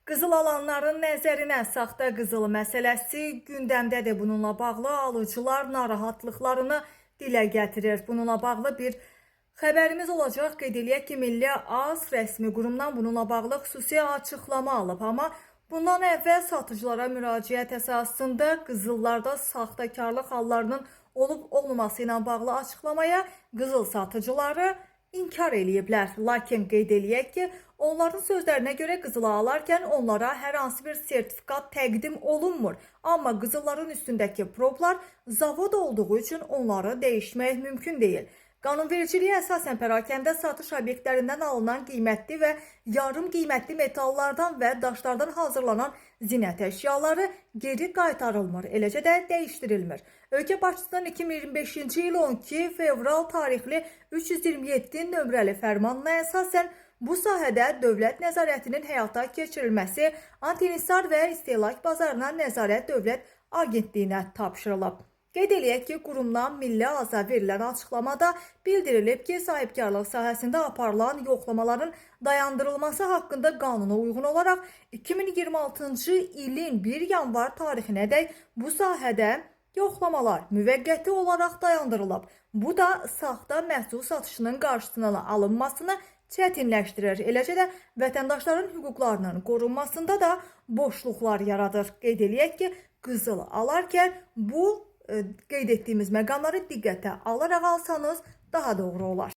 Qızıl alanların nəzərinə saxta qızıl məsələsi gündəmdədir. Bununla bağlı alıcılar narahatlıqlarını dilə gətirir. Bununla bağlı bir xəbərimiz olacaq. Qeyd eləyək ki, Milli Az rəsmi qurumdan bununla bağlı xüsusi açıqlama alıb. Amma bundan əvvəl satıcılara müraciət əsasında qızıllarda saxtakarlıq hallarının olub olmaması ilə bağlı açıqlamaya qızıl satıcıları inkar eləyiblər. Lakin qeyd eləyək ki, onların sözlərinə görə qızılı alarkən onlara hər hansı bir sertifikat təqdim olunmur. Amma qızılların üstündəki problar zavod olduğu üçün onları dəyişmək mümkün deyil. Qanunvericiliyə əsasən pərakəndə satış obyektlərindən alınan qiymətli və yarım qiymətli metallardan və daşlardan hazırlanan zinət əşyaları geri qaytarılmır, eləcə də dəyişdirilmir. Ölkə başçısının 2025-ci il 12 fevral tarixli 327 nömrəli fərmanına əsasən bu sahədə dövlət nəzarətinin həyata keçirilməsi Antinisar və İstehlak Bazarına Nəzarət Dövlət Agentliyinə tapşırılıb. Qeyd eləyək ki, qurumdan Milli Aza verilən açıqlamada bildirilib ki, sahibkarlıq sahəsində aparılan yoxlamaların dayandırılması haqqında qanuna uyğun olaraq 2026-cı ilin 1 yanvar tarixinədək bu sahədə yoxlamalar müvəqqəti olaraq dayandırılıb. Bu da saxta məhsul satışının qarşısının alınmasını çətinləşdirir. Eləcə də vətəndaşların hüquqlarının qorunmasında da boşluqlar yaradır. Qeyd eləyək ki, qızıl alarkən bu qeyd etdiyimiz məqamları diqqətə alaraq alsanız daha doğru olar.